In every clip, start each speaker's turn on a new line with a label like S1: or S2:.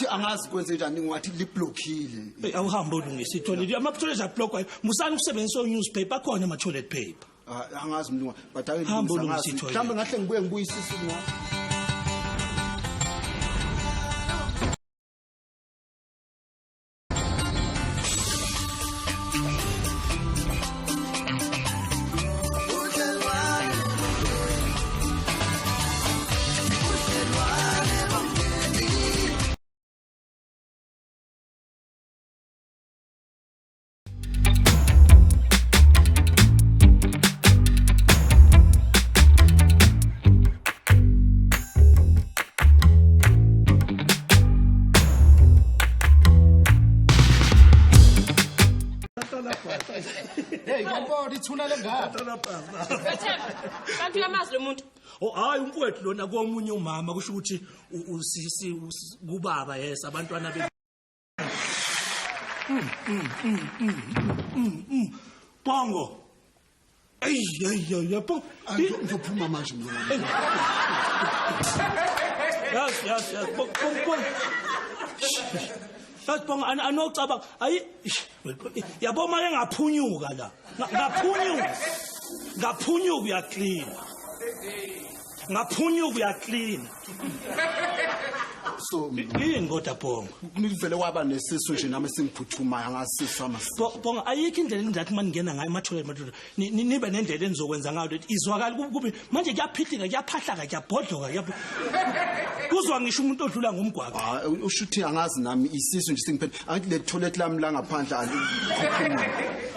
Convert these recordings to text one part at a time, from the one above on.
S1: Ushuthi angazi kwenze njani ngathi liblockile.
S2: Hey, awuhambe ulungise itoilet. Ama-toilet ablockwayo. Musani ukusebenzisa o-newspaper, akhona ama-toilet paper.
S1: Ah, angazi mlungu but ake
S2: Hamba
S1: ngilungise,
S2: ulungise
S1: angazi.
S2: itoilet.
S1: Mhlawumbe ngahle ngibuye ngibuyisise mlungu.
S3: Hey, ngiyabona ithuna lengane.
S4: Bethemba, kanti uyamazi lo muntu.
S2: Oh hayi umfowethu lona komunye umama kusho ukuthi usisi kubaba yes abantwana be Bongo. Ey ey ey yabo.
S1: Ngizophuma manje mlungu.
S2: Yes yes yes. Bongo. Yazi Bongo anocabanga ayi yabo make ngaphunyuka la. Ngaphunyuka. Ngaphunyuka uyaklina. Ngaphunyuka uyaklina.
S1: So mlungu,
S2: Yini kodwa Bongo?
S1: nivele waba nesisu nje nami singiphuthumayo angasisi amasi.
S2: Bonga ayikho indlela engingathi maningena ngayo emathole emathole nibe nendlela enizokwenza ngayo lethi izwakala kube manje kuyaphihlika kuyaphahlaka kuyabhodloka kuzwa ngisho umuntu odlula ngomgwaqo.
S1: Ah, ushuthi angazi nami isisu nje singiphethe. Angithi le toilet lami la ngaphandle aliphuma.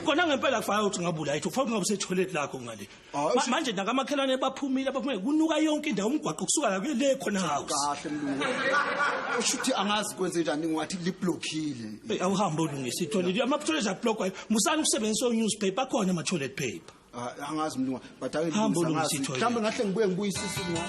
S2: Kona ngempela kufanele ukuthi ngabula yithi kufanele ngabe usetoilet lakho ngale.
S1: Ah,
S2: Manje nakamakhelwane baphumile baphumile kunuka yonke indawo umgwaqo kusuka la kuye le khona house.
S1: Kahle mlungu. Ushuthi angazi kwenze njani ngathi liblockile.
S2: Hey, awuhambe ulungise itoilet. Ama-toilet ablockwayo. Musani ukusebenzisa o-newspaper, akhona ama-toilet paper.
S1: Ah, angazi mlungu but ake
S2: Hamba
S1: ngilungise,
S2: ulungise
S1: angazi.
S2: itoilet.
S1: Mhlawumbe ngahle ngibuye ngibuyisise mlungu.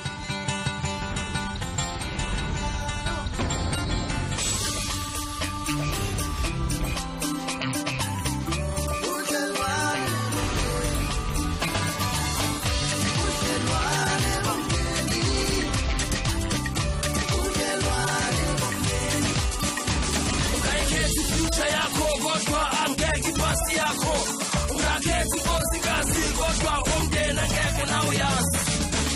S5: Ungayikhethi future yakho kodwa angeke ipasi yakho. Ungakhethi inkosikazi kodwa umndeni angeke nawe uyazi.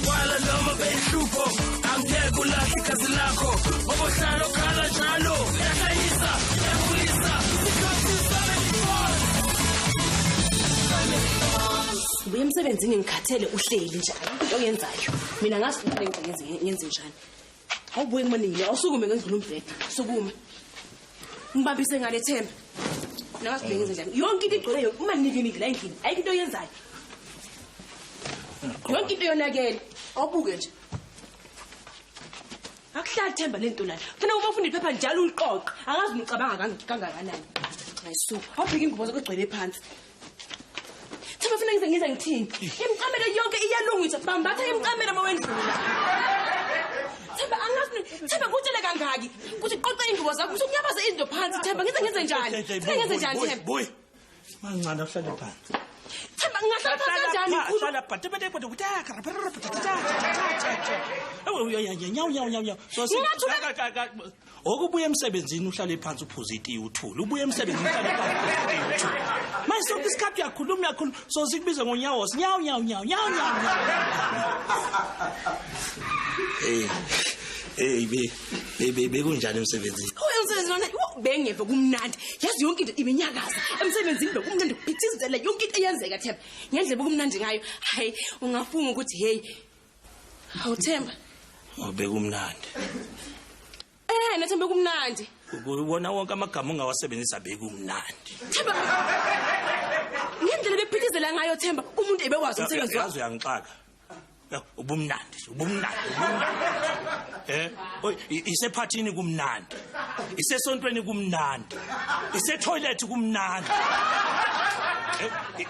S5: Kwala noma beyihlupho angeke ulahle igazi lakho. Obohlala okhala njalo uyahlanyisa uyakhulisa. Isikhathi 74.
S4: Ngibuye emsebenzini ngikhathele uhleli nje ayikho into oyenzayo. Mina ngazi ukuthi ngenze ngenze njani. Awubuye kumaningi awusukume ngendlula umbhede. Sukuma. Ngibambise ngale Themba. Mina ngazi ngenze njani. Yonke into igcwele yonke umanikiniki la endlini. Ayikho into oyenzayo. Yonke into yonakele. Awubuke nje. Akuhlali Themba lento lana. Kufanele uma ufunda iphepha njalo uliqoqe. Angazi ucabanga kangakanani. Ayisuka. Awubheke ingubo zakho egcwele phansi. Themba funa ngize ngize ngithini? Imicamelo yonke iyalungiswa. Bambatha imicamelo uma wendlula. Themba angazi Themba kutshele kangaki ukuthi qoqa ingubo zakho usunyabaze izinto phansi Themba ngize ngenze njani? Themba ngenze njani Themba?
S2: Boy. Mancane uhlale phansi.
S4: Themba ngingahlala phansi kanjani?
S2: Hlala phansi. Nyawu nyawu nyawu nyawu. So okubuya emsebenzini uhlale phansi uphuze itiye uthule. Ubuye emsebenzini uhlale phansi uphuze itiye uthule. Manje sonke isikhathi uyakhuluma uyakhuluma so sikubize ngonyawo. Nyawu nyawu nyawu nyawu nyawu. Hey. Hey be be bekunjani emsebenzini?
S4: Oh emsebenzini lona bengeve kumnandi. Yazi yonke into ibinyakaza. Emsebenzini bekumnandi kuphithizela yonke into eyenzeka Themba. Ngendlela bekumnandi ngayo. Hayi ungafunga ukuthi hey. Hawu Themba.
S2: Oh bekumnandi.
S4: Nathemba bekumnandi.
S2: Ubona wonke amagama ongawasebenzisa bekumnandi.
S4: Themba. Ngendlela bephithizela ngayo Themba umuntu ebekwazi umsebenzi wakhe.
S2: Yazi uyangixaka. Ubumnandi, ubumnandi, ubumnandi. Oy isephathini kumnandi. Isesontweni kumnandi. Isetoilet kumnandi.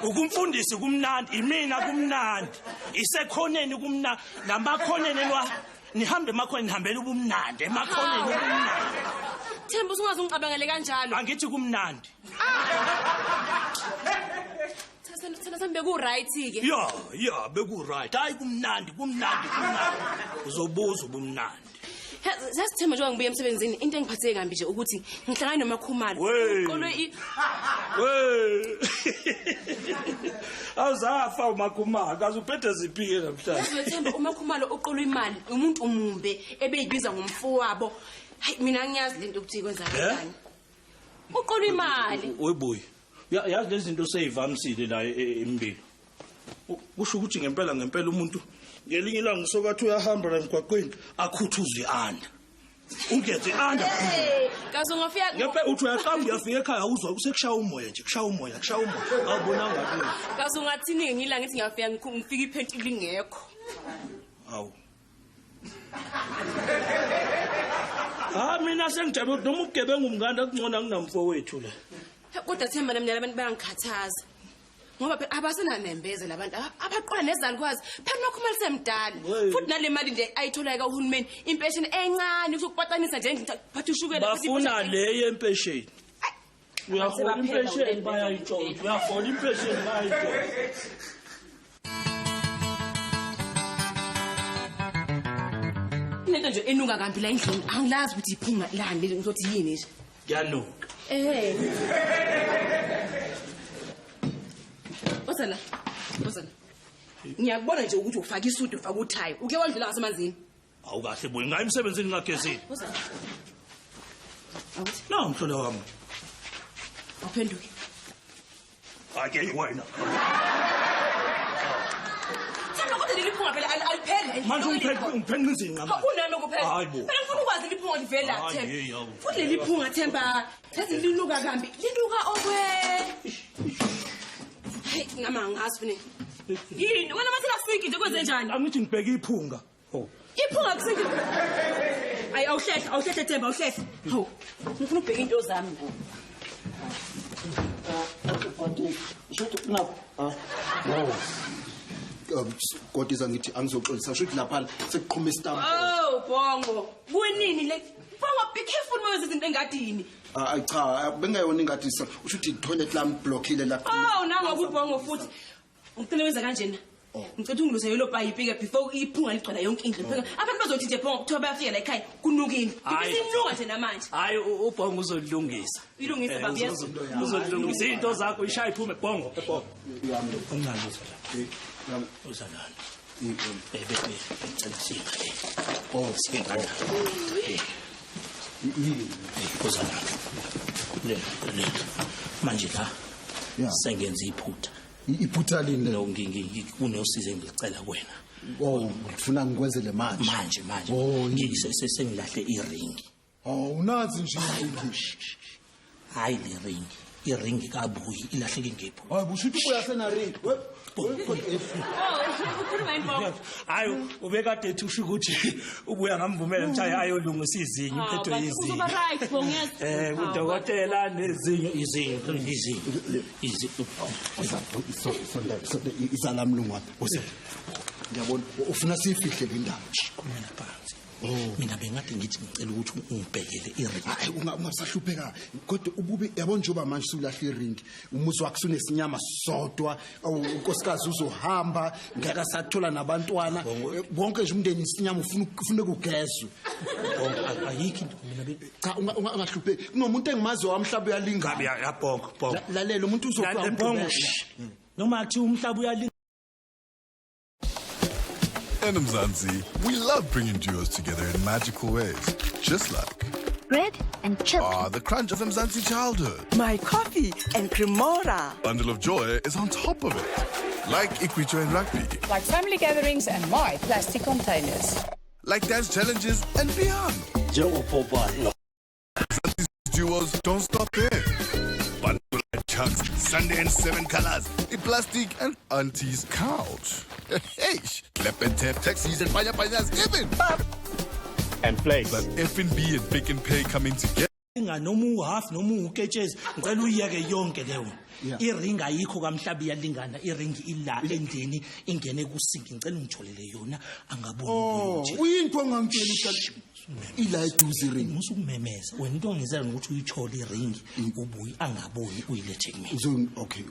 S2: Ukumfundisi kumnandi, imina kumnandi. Isekhoneni kumnandi, namakhoneni nwa nihambe emakhoneni nihambela ubumnandi, emakhoneni kumnandi.
S4: Themba usungaze ungicabangele kanjalo.
S2: Angithi kumnandi.
S4: Thina sembe ku right ke.
S2: Ya, ya beku right. Hayi kumnandi, kumnandi, kumnandi. Uzobuza ubumnandi.
S4: Sasithemba njengoba ngibuye emsebenzini into engiphatheke kambi nje ukuthi ngihlangane noMakhumalo. Uqolwe
S2: We. Awuzafa uMakhumalo, kaze uphethe ziphike namhlanje.
S4: Ngithemba uMakhumalo uqolwe imali, umuntu umumbe ebeyibiza ngomfowabo. Hayi mina ngiyazi lento ukuthi kwenzakalani. Uqolwe imali.
S2: Webuyi. Yazi lezi zinto seyivamisile la empilo. Kusho ukuthi ngempela ngempela umuntu ngelinye ilanga usokathi uyahamba la emgwaqweni akhuthuzwe anda. Ungeze anda.
S4: Kaze ungafika
S2: ngempela uthi uyaqamba uyafika ekhaya uzwa kusekushaya umoya nje, kushaya umoya, kushaya umoya. Awubonanga kuyo.
S4: Kaze ungathini ngilanga ngithi ngiyafika ngifika iphenti lingekho.
S2: Awu. Ah mina sengijabe noma ubugebengu umngane akungcona kunamfowethu la.
S4: Kodwa Themba nami abantu bayangikhathaza. Ngoba phela abasenanembeze labantu abaqola nezalukwazi phela nokhumalo semdala futhi nale mali nje ayitholayo kahulumeni impesheni encane ukupatanisa nje ngiphatha ushukela
S2: bafuna le yempesheni. Uyahola impesheni bayayitshontsha, uyahola impesheni bayayitshontsha.
S4: Into nje enuka kambi la endlini angilazi ukuthi iphunga lani ngizothi yini nje.
S2: Kuyanuka.
S4: Ozala, ozala. Ngiyakubona nje ukuthi ufaka isudu ufaka uthayi. Uke wadlula ngasemanzini.
S2: Awukahle boy, ngayi emsebenzini ngagezile.
S4: Ozala. Awuthi.
S2: No, mhlola wami.
S4: Awuphenduke.
S2: Ake wena.
S4: Themba kodwa leli phunga phela alipheli.
S2: Manje ungiphenqa izinqa manje.
S4: Unami kuphela. Phela ngifuna ukwazi liphunga livela Themba. Futhi leli phunga Themba, yazi linuka kambi. Linuka okwe. Hey, ngama ngazi fune. Yini wena mathela sinki nje kwenze njani?
S2: Angithi ngibheke iphunga. Ho.
S4: Iphunga kusinki. Ayi awuhlehle, awuhlehle Themba, awuhlehle. Hawu. Ngifuna ubheke into zami ngo.
S1: Kodwa ngithi angizoxolisa shuthi lapha sekuqhuma isitambu.
S4: Oh Bongo, kunini le? Bongo be careful uma izinto engadini.
S1: Ah cha, bengayona ingadi usho ukuthi toilet lami blockile la.
S4: Oh nangoku Bongo futhi. Ngicela wenza kanjena. Ngicela ungiluse yelo pipe ke before iphunga ligcwala yonke indlu. Abantu bazothi nje Bongo kuthiwa bayafika la ekhaya kunuka indlu. Isinuka nje namanje.
S2: Hayi uBongo uzolungisa.
S4: Ilungisa baba yes.
S2: Uzolungisa into zakho ishaye iphume Bongo. Ungazi uzala. Uzalana. Bebe ngicela singale. Oh singale. Uzalana. Le manje la sengenza iphutha.
S1: Iphutha lini?
S2: No nginginginosizo engicela kuwena.
S1: Oh ngifuna ngikwenzele manje.
S2: Manje manje. Sengilahle iringi.
S1: Oh unazi nje
S2: Hayi le ringi. Iringi kabuyi ilahleke ngephutha.
S1: Hayi busho ukuthi ubuya sena ring.
S4: Ukhuluma yini Bongo?
S2: Hayi ubekade ethi usho ukuthi ubuya ngamvumela ukuthi ayolungisa izinyo uphethwe izinyo.
S4: Uzoba right Bongo yes.
S2: Udokotela nezinyo izinyo izinyo. Izinyo.
S1: Izala mlungu wami. Ngiyabona ufuna sifihle le ndaba.
S2: Kumele phansi. Mina bengathi ngithi ngicela ukuthi ungibhekele iringi.
S1: Hayi ungasahlupheka kodwa ubube yabona njengoba manje sulahla iringi umuzi wakho sunesinyama sodwa unkosikazi uzohamba ngeke sathola nabantwana bonke nje umndeni isinyama ufuna kugezwe.
S2: Ayikho into mina
S1: cha ungahlupheki kunomuntu engimazi wamhlaba uyalingana.
S2: Ya Bongo Bongo.
S1: Lalela umuntu uzofa
S2: Bongo. Noma athi umhlaba uyalingana.
S6: In Mzansi, we love bringing duos together in magical ways, just like
S7: bread and chips.
S6: The crunch of Mzansi childhood.
S8: My coffee and cremora.
S6: Bundle of joy is on top of it. Like Iquicho and rugby.
S9: Like family gatherings and my plastic containers.
S6: Like dance challenges and beyond. Mzansi's duos don't stop there. Bundle and chunks, Sunday in 7 colors, the plastic and auntie's couch. Hey, clap and tap, taxis and panya panyas, even pap
S3: and flakes.
S6: But F&B and Pick and Pay coming together.
S2: Noma uhalf noma uketshezi ngicela uyeke yonke leyo. Iringi ayikho kamhlaba iyalingana, iringi ila endlini ingene kusinki ngicela ungitholele yona angaboni
S1: ukuthi. Uyinto ongangitshela ukuthi ila eduze iringi.
S2: Musukumemeza wena into ongizela ukuthi uyithole iringi ubuyi angaboni uyilethe kumina.
S1: Okay,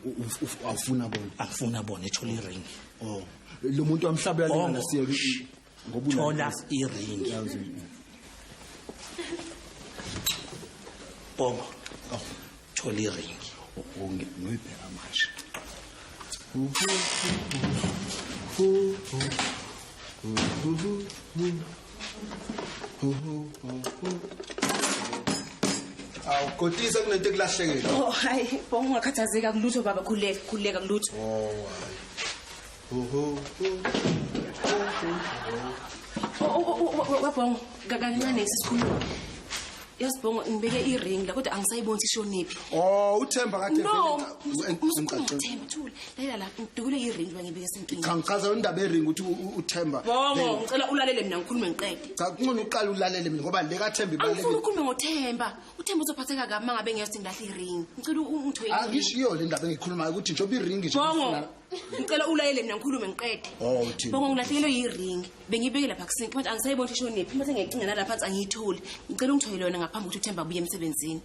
S1: awufuna bona.
S2: Angifuna bona ethole iringi.
S1: Oh. Lo muntu wamhlaba uyalingana siyeke ngoba
S2: thola iringi. Bongo. Thola iringi.
S1: Ngiyibheka manje. Awu Kotisa kunento ekulahlekile.
S4: Oh hayi, Bongo ungakhathazeka kulutho baba, khuleka, khuleka kulutho.
S1: Oh hayi.
S4: Oh Bongo, kancane sisikhuluma. Yazi Bongo ngibeke iring la kodwa angisayiboni ishonephi.
S1: Oh uThemba kade
S4: No, uThemba thula. Lalela la ngidukule iring la ngibeke senkinga.
S1: Cha ngichaza indaba yering ukuthi uThemba.
S4: Bongo ngicela ulalele mina ngikhulume ngiqede.
S1: Cha kungcono uqale ulalele mina ngoba le kaThemba ibalulekile.
S4: Angifuni ukukhuluma ngoThemba. uThemba uzophatheka kabi mangabe ngiyazi ngilahle iring. Ngicela ungithoyile.
S1: Angishiyo le ndaba engikhulumayo ukuthi njengoba iring nje.
S4: Bongo ngicela ulalele mina ngikhulume ngiqede.
S1: Oh uthini?
S4: Bongo ngilahlekelwe yiring. Bengiyibeke lapha kusinki manje angisayiboni ishonephi. Mase ngiyacinga nalapha phansi angiyitholi. Ngicela ungithoyile yona ngaphambi kokuthi uThemba abuye emsebenzini.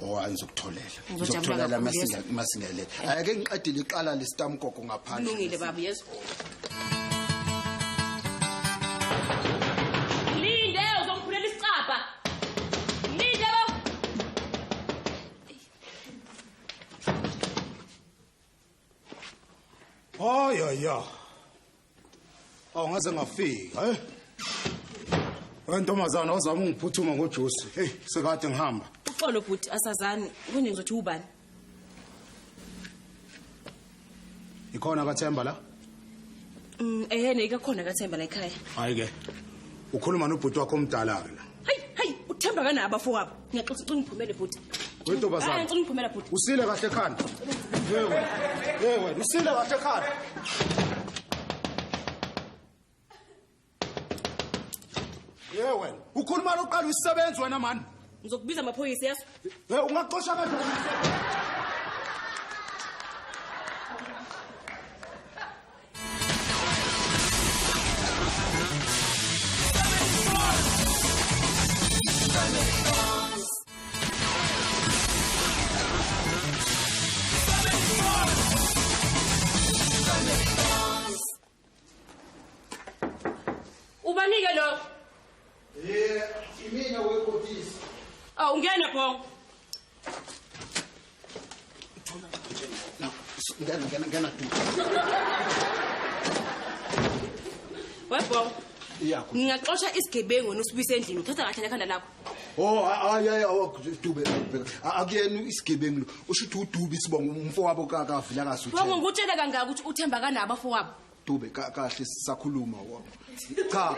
S1: Oh angizokutholela. Ngizokutholela masingele. Ake ngiqedile iqala lesitamkoko ngaphandle.
S4: Kulungile baba yezwa. Linde uzongiphulela isicabha. Linde baba.
S7: Oh ya ya. Awu ngaze ngafika eh. Wentombazana ozama ungiphuthuma ngojuice. Hey sekade ngihamba.
S4: Uxolo bhuti asazani kunje ngizothi ubani?
S7: Ikhona kaThemba la?
S4: Ehene ikakhona kaThemba la ekhaya.
S7: Hayi ke. Ukhuluma nobhuti wakho omdala ke la.
S4: Hayi hayi uThemba kanabo abafowabo. Ngiyaxoxa ucela ngiphumele bhuti.
S7: Wentombazana.
S4: Hayi ngicela ngiphumela bhuti.
S7: Usile kahle ekhanda. Hey wena. Hey wena usile kahle ekhanda. Hey wena ukhuluma lokuqala uyisebenzi wena mani.
S4: Ngizokubiza amaphoyisa yaso.
S7: Hey ungaxosha kanjani?
S4: Ubanike lo.
S1: Imina weKotisa.
S4: Awu ungena Bongo.
S1: Ngena du.
S4: Webongo.
S1: Iyakho.
S4: Ngingaxosha isigebengu nosibuyise endlini uthatha kahle ekhanda lakho.
S1: Oh hayi hayi Dube akuyena isigebengu lo. Usho ukuthi uDube isibongo umfowabo kaVilakazi uThemba.
S4: Bongo ngikutshela kangaka ukuthi uThemba kanabo abafowabo.
S1: Dube kahle sisakhuluma. Cha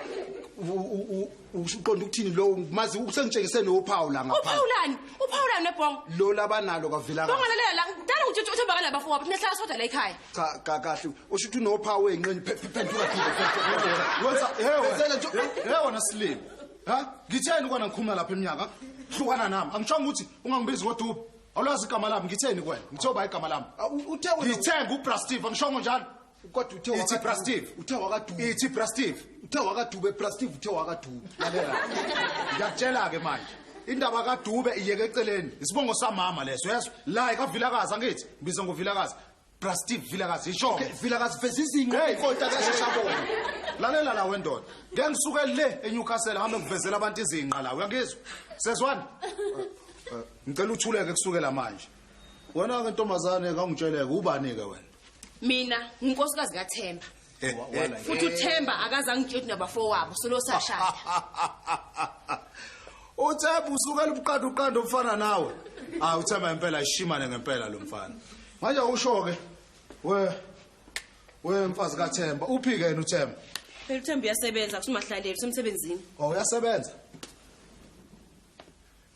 S1: uqonda ukuthini lo mazi usengitshengise nophawu la ngapha.
S4: Uphawulani? Uphawulani neBongo?
S1: Lo labanalo kaVilakazi.
S4: Bongo lalela la ngidala ukuthi uThemba kanabo abafowabo thina sihlala sodwa la ekhaya.
S1: Cha kahle usho ukuthi unophawu enqeni phenduka Dube.
S7: Wenza hey wena silimi. Ha? Ngitheni kwana ngikhuluma lapha eminyaka? Hlukana nami. Angishongo ukuthi ungangibizi ngoDube. Awulazi igama lami ngitheni kuwena? Ngithe ba igama lami.
S1: Uthe wena
S7: ngithe nguBrastive angishongo njalo.
S1: Kodwa uthe
S7: ithi Brastive.
S1: Uthe wakaDube.
S7: Ithi Brastive.
S1: Uthe wakaDube Brastive uthe wakaDube.
S7: Lalela. Ngiyakutshela ke manje. Indaba kaDube iyeke eceleni. Isibongo samama leso yezwa. La ekaVilakazi angithi ngibiza ngoVilakazi. Brastive Vilakazi isho.
S1: Vilakazi veza izinqo kodwa kashesha bona.
S7: Lalela la wendoda. Ngeke ngisuke le eNewcastle hambe ngivezela abantu izinqa la uyangizwa? Sezwana? Ngicela uthuleke kusukela manje. Wena ke ntombazane kangitsheleke ubani ke wena?
S4: Mina nginkosikazi kaThemba. Futhi uThemba akazange ngitshele nabafowabo solo sashada.
S7: uThemba usukela ubuqanda uqanda umfana nawe. Ah uThemba impela ishimane ngempela lo mfana. Manje usho ke we mfazi kaThemba uphi ke yena uThemba?
S4: Phela uThemba uyasebenza kusumahlalelo usemsebenzini.
S7: Oh uyasebenza.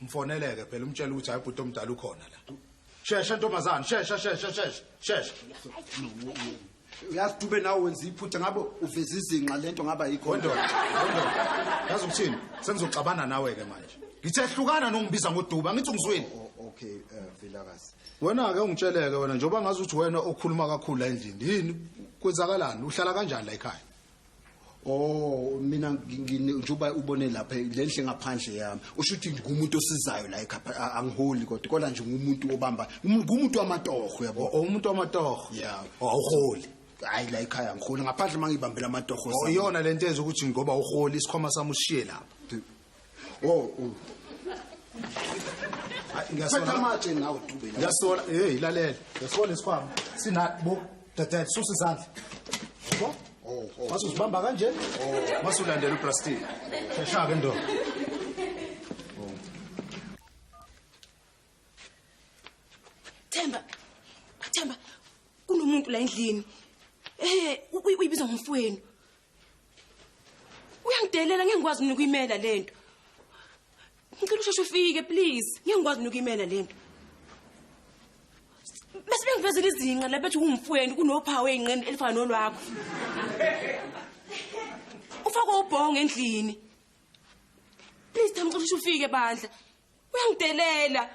S7: Mfoneleke phela umtshela ukuthi hayi bhuti omdala ukhona la. Shesha ntombazana shesha shesha shesha shesha.
S1: Uyazi Dube nawe wenza iphutha ngabe uveza izinqa lento ngaba yikho.
S7: Wendoda. Yazi ukuthini? Sengizoxabana nawe ke manje. Ngithe hlukana nongibiza ngoDube angithi ungizwile.
S1: Okay Vilakazi.
S7: Wena ke ungitsheleke wena njengoba ngazi ukuthi wena okhuluma kakhulu la endlini. Yini kwenzakalani? Uhlala kanjani la ekhaya?
S1: Oh mina njengoba ubone lapha lenhle ngaphandle yami usho ukuthi ngumuntu osizayo la ekhaya angiholi kodwa kodwa nje ngumuntu obamba ngumuntu wamatoho yabo.
S7: Umuntu wamatoho.
S1: Yeah.
S7: Awuholi.
S1: Hayi la ekhaya ngiholi ngaphandle mangibambela amatoho.
S7: Iyona lento ezo ukuthi ngoba uholi isikhwama sami ushiye lapha.
S1: Oh.
S7: Ngiyasola
S1: amatshe nawe Dube.
S7: Ngiyasola, hey lalela. Ngiyasola isikhwama. Sina bo dadad susa izandla. Yabo?
S1: Oh.
S7: Mase uzibamba kanje? Oh. Mase ulandela uplastic. Shesha ke ndoda.
S4: Themba. Themba. Kunomuntu la endlini. Uyibiza ngomfowenu. Uyangidelela ngeke ngikwazi mina ukuyimela lento. Ngicela usheshe ufike please. Ngeke ngikwazi mina ukuyimela lento. Bese bengivezela izinqa la bethi ungumfowenu kunophawu einqeni elifana nolwakho. Ufakwe ubhongo endlini. Please Themba, ngicela usheshe ufike bandla. Uyangidelela.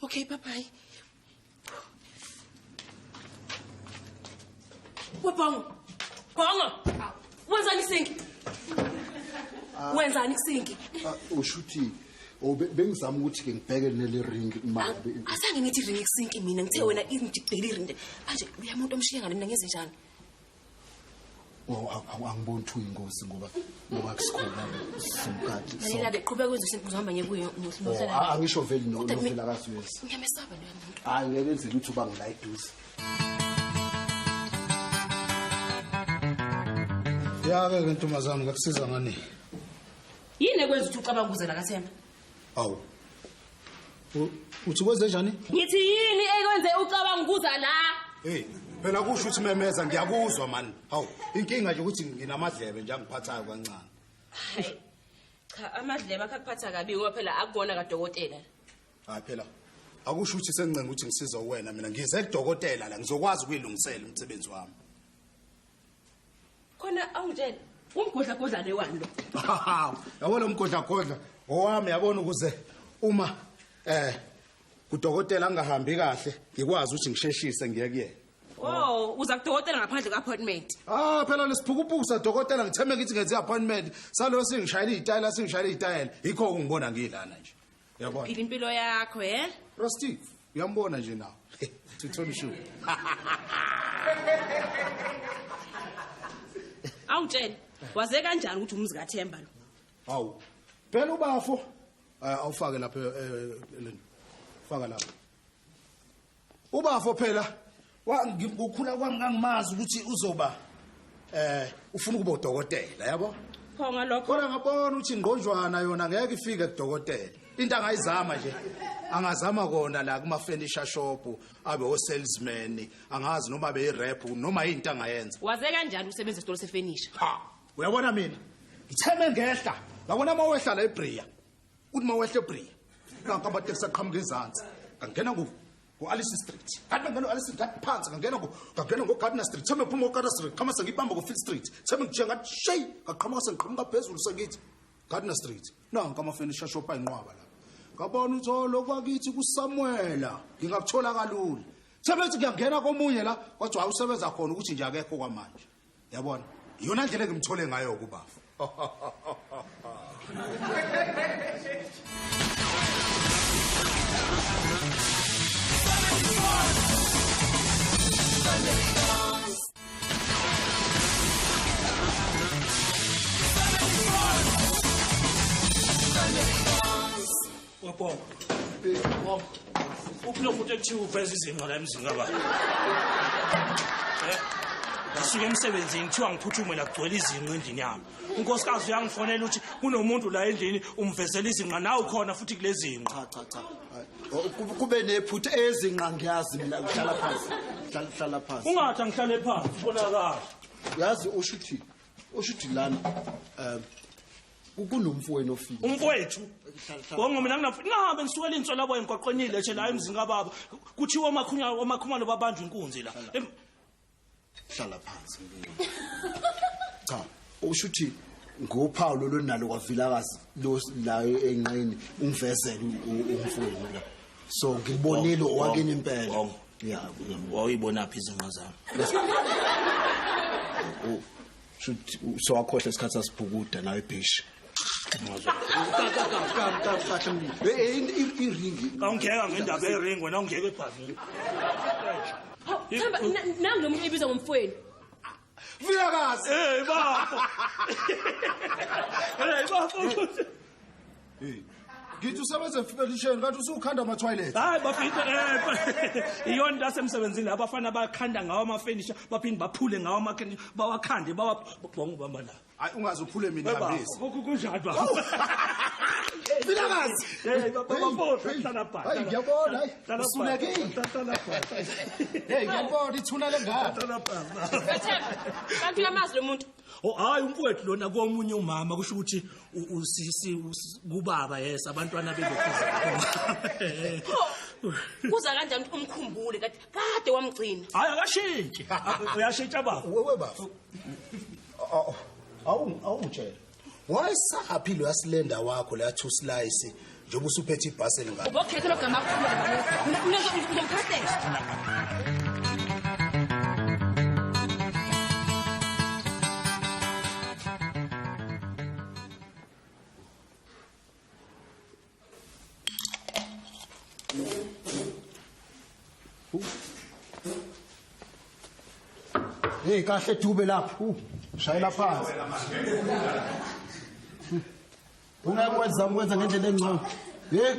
S4: Okay, bye bye. Webongo. Bongo. Wenzani isinki? Wenzani isinki?
S1: Ushuthi bengizama ukuthi ke ngibheke nele ring manje.
S4: Azange ngithi ring isinki mina ngithe wena ingidibhele iring. Manje uyamuntu omshiya ngale mina ngenze njani?
S1: Oh, angiboni ukuthi uyingozi ngoba kusikhona somkhathi.
S4: Lalela ke qhubeka wenze isinki uzohamba ngekuyo ngohlala.
S1: Angisho vele no Vilakazi uyeza.
S4: Ngiyamesaba loya muntu.
S1: Hayi ngeke enze lutho bangila eduze.
S7: Ya ke ntombazana ngakusiza ngani?
S4: Yini ekwenza ukuthi ucabanga ukuze la kaThemba?
S7: Awu. Uthi kwenze njani?
S4: Ngithi yini ekwenze ucabanga ukuza la?
S7: Hey, phela kusho ukuthi memeza ngiyakuzwa man. Hawu, inkinga nje ukuthi nginamadlebe nje angiphathayo kancane.
S4: Hayi. Cha, amadlebe akho akuphatha kabi ngoba phela akubona kadokotela.
S7: Hayi phela. Akusho ukuthi sengincenga ukuthi ngisize wena mina ngize kudokotela la ngizokwazi ukuyilungisela umsebenzi wami.
S4: Khona awungitshela umgodla godla lewani lo.
S7: Yabona umgodla godla owami yabona ukuze uma kudokotela angahambi kahle ngikwazi ukuthi ngisheshise ngiye kuyena.
S4: Oh, uza kudokotela ngaphandle kwe-appointment.
S7: Ah, phela lesiphukuphuku sadokotela ngithembe ngithi ngenze i-appointment. Salo singishayela izitayela singishayela izitayela. Yikho ungibona ngilana nje. Uyabona?
S4: Phila impilo yakho, eh?
S7: Rusty, uyambona nje nawe. Thithoni shu.
S4: Awungitshela, waze kanjani ukuthi umuzi kaThemba lo?
S7: Hawu. Phela ubafo awufake lapha leni. Faka lapha. Ubafo phela ngokukhula kwami ngangimazi ukuthi uzoba ufuna ukuba udokotela, yabo?
S4: Pho ngalokho.
S7: Kodwa ngabona ukuthi ingqonjwana yona ngeke ifike kudokotela. Into angayizama nje angazama kona la kuma furniture shop abe o salesman angazi noma be rep noma into angayenza.
S4: Waze kanjani usebenza esitolo sefurniture?
S7: Ha, uyabona mina ngitheme ngehla. Ngabona mawehla la eBria. Uthi mawehla eBria. Nanka amateksi aqhamuka ezansi. Ngangena ku Alice Street. Kanti ngangena Alice Street phansi ngangena ngo Gardner Street. Theme phuma ngo Gardner Street, qhama sengibamba ngo Fifth Street. Theme ngijike ngathi shay, ngaqhamuka sengiqhamuka phezulu sengithi Gardner Street. Nanka ama furniture shop ayinqwaba la. Ngabona ukuthi lokwakithi kuSamuela ngingakuthola kalula. Sebethi ngiyangena komunye la kodwa awusebenza khona ukuthi nje akekho kwamanje. Yabona? Iyona ndlela engimthole ngayo kubafa.
S2: Webongo. Uphi lo muntu ekuthiwa uveza izinqa la emzini kababa? Ngisuke emsebenzini kuthiwa ngiphuthume la kugcwele izinqa endlini yami. Unkosikazi uyangifonela ukuthi kunomuntu la endlini umvezela izinqa nawe ukhona futhi kulezi zinqa.
S1: Cha cha cha. Kube nephutha ezinqa ngiyazi mina uhlala phansi. Hlala phansi.
S2: Ungathi angihlale phansi ubonakala.
S1: Yazi ushuthi lana kunomfowenu ofile.
S2: Umfowethu? Bongo mina ngingahambe ngisukela insolo labo emgwaqweni nje la emzini kababa. Kuthiwa omakhumalo babanjwa inkunzi la.
S1: Hlala phansi. Cha, ushuthi ngophawu lonalo kwaVilakazi lo la enqeni ungivezele umfowenu la. So ngibonile owakini impela. Yeah,
S2: wawuyibona phi izinqa zami?
S1: Oh, shuthi so wakhohle isikhathi sasibhukuda nawe ebhishi. Iringi.
S2: Awungeka ngendaba yeringi wena ungeke ebhavini.
S4: Themba nangu lo muntu ebizwa ngomfowenu.
S7: Vilakazi.
S2: Hey bafo. Hey bafo.
S7: Ngithi usebenza efenisheni kanti usukhanda ama-toilet.
S2: Hayi bafika iyona into asemsebenzini abafana bakhanda ngawo amafenisha baphinde baphule ngawo amakhanda bawakhande bawabhonga ubamba la.
S7: Hayi ungaze uphule mina hambisi.
S2: Kunjani baba?
S7: Vilakazi.
S2: Hey baba bafo hlala phansi.
S7: Hayi ngiyabona hayi. Usulekile.
S2: Hlala phansi.
S7: Hey ngiyabona ithuna lengane.
S2: Hlala phansi.
S4: Kanti uyamazi lo muntu?
S2: Oh hayi umfowethu lona komunye umama kusho ukuthi usisi kubaba yes abantwana bebekhuza.
S4: Kuza kanjani umkhumbule kade kade wamgcina?
S2: Hayi akashintshi. Uyashintsha baba.
S7: Wewe baba. Awungitshela. Wayesaphi lo yasilenda wakho la two slice njengoba usuphethe ibhaseli ngalo.
S4: Ubokhetha lo gama akho. Uzomkhathela.
S1: Hey kahle Dube lapho.
S7: Shayela phansi.
S1: Ungakwenza ukwenza ngendlela engcono. Hey,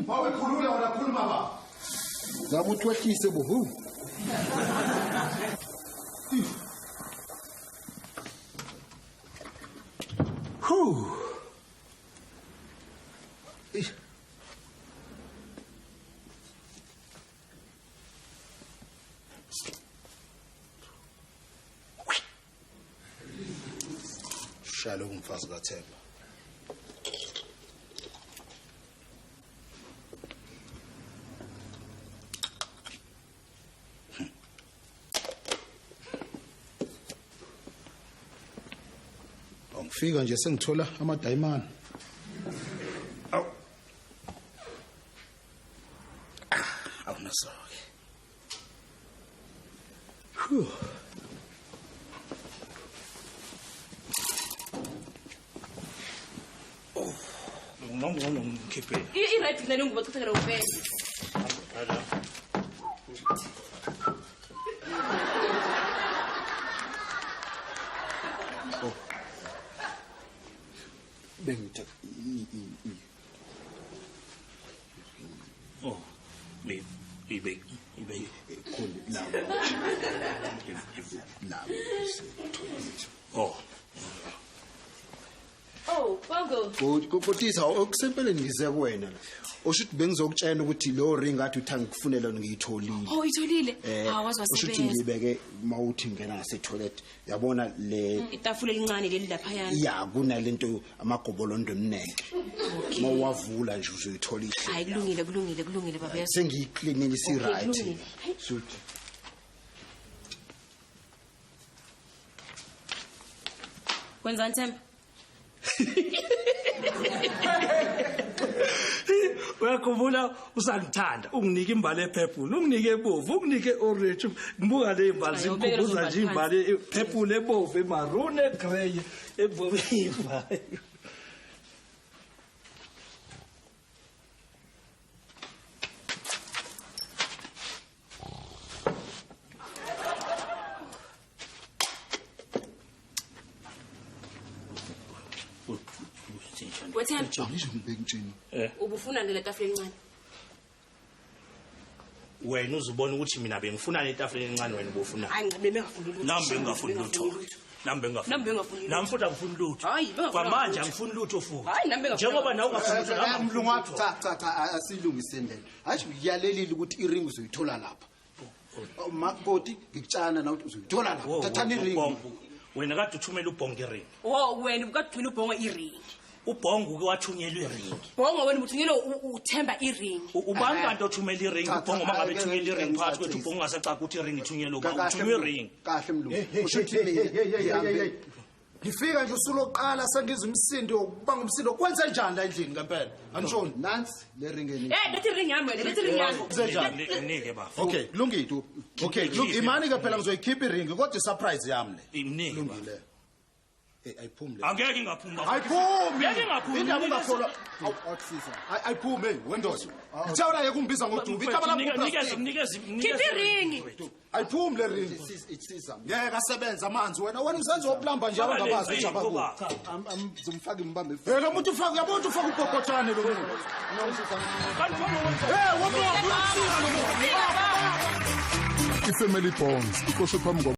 S7: bawekhulula wena khuluma baba.
S1: Ngabe uthi wehlise bo. Hu.
S7: Shalo umfazi kaThemba. Angifika nje sengithola amadayimani. Aw. Awunasoke. Phew.
S2: Ngikhiphe.
S4: I-right nale ngubo chithekela ufele.
S1: Oh. Bengithi i.
S2: Oh. Ibe
S1: khona la. La.
S2: Oh.
S4: Oh, Bongo.
S1: Good. Kotisa okusempeleni ngize kuwena la. Osho ukuthi bengizokutshela ukuthi lo ring athi uthanga kufunela ngiyitholile.
S4: Oh, itholile. Hawu wazi
S1: Osho ukuthi
S4: wasebenza.
S1: ngibeke mawuthi ngena ngase toilet. Yabona le
S4: Itafula elincane leli laphayana.
S1: ya kunalento amagobolondo emnenke. Mawavula nje uzoyithola ihle.
S4: Hayi kulungile kulungile kulungile baba yazi.
S1: Sengiyicleanile si
S4: Okay,
S1: right.
S4: kulungile.
S1: Suthi.
S4: Wenzani Themba?
S2: Uyakhumbula usangithanda unginike imbali epurple unginike ebovu unginike orange ngibuka le imbali
S4: Hayi, ubeke lezo
S2: zingikhumbuza nje
S4: mbali
S2: imbali epurple ebovu emaroon egrey ebovu imbali.
S4: Wethemba,
S1: Ngisho ngibekutsheni.
S4: ubufuna nje le tafula elincane.
S2: Wena uzubona ukuthi mina bengifuna le tafula encane wena ubufuna.
S4: Hayi ngabe bengafuni lutho.
S2: Nami bengingafuni lutho. Nami bengingafuni.
S4: Nami bengingafuni lutho.
S2: Nami futhi angifuni lutho.
S4: Hayi, bengingafuni
S2: Kwamanje
S4: lutho.
S2: angifuni lutho futhi.
S4: Hayi, nami bengingafuni
S2: Njengoba nawe ungafuni lutho nami angifuni
S1: Mlungu
S2: lutho.
S1: cha cha cha asilungiseni lento. Hayi ngiyalelile ukuthi iring uzoyithola lapha. Makoti ngikutshana na ukuthi uzoyithola lapha. Thathani iring.
S2: Ubhongo. Wena kade uthumela ubhongo iring.
S4: Wo wena ubukade ubhongo iring.
S2: Ubhongo uke wathunyelwa iring.
S4: Bhongo wena ubuthunyelwe uThemba iring.
S2: Ubani kanti othumela iring?
S1: Cha,
S2: Ubhongo mangabe
S1: cha,
S2: ethumela iring
S1: cha,
S2: phakathi kwethu
S1: cha,
S2: ubhongo ungasacaca ukuthi iring ithunyelwe ubani.
S1: Kahle
S2: Uthunyelwe
S1: Mlungu.
S2: iring.
S1: Kahle Mlungu. Usho ukuthi mina ngihambe
S7: Ngifika nje usuloqala sengizwa umsindo kubanga umsindo kwenze njani la endlini ngempela? Anishoni.
S1: Nansi le ring eni.
S4: Eh, lethi ring yami wena, lethi ring yami.
S7: Kuzenjani?
S2: Mnike baba.
S7: Okay, kulungile. Okay, kulungile. Imani ke phela ngizoyikhipha iring kodwa isurprise yami le.
S2: Imnike baba.
S7: Kulungile. Ayiphumi le.
S2: Angeke ingaphumi.
S7: Ayiphumi.
S2: Ngeke ingaphumi.
S7: Indaba ungakholwa. Ayiphumi hey wendoda. Ngithe wena yeke ungibiza ngoDubi. Igama lami
S2: Nikeze
S7: nguPlastic.
S2: nikeze.
S4: Khipha iringi.
S7: Ayiphumi le ringi. Ngeke asebenze amanzi wena. Wena uzenza oplumber nje abangabazi ukuthi abakubo.
S1: Ngizomfaka imbambe.
S7: Hey lo muntu ufaka uyabona ukuthi ufaka ubhobhotshane lo muntu. Hey wona uyakusika lo muntu.
S6: I-Family Bonds iqoshwe phambi.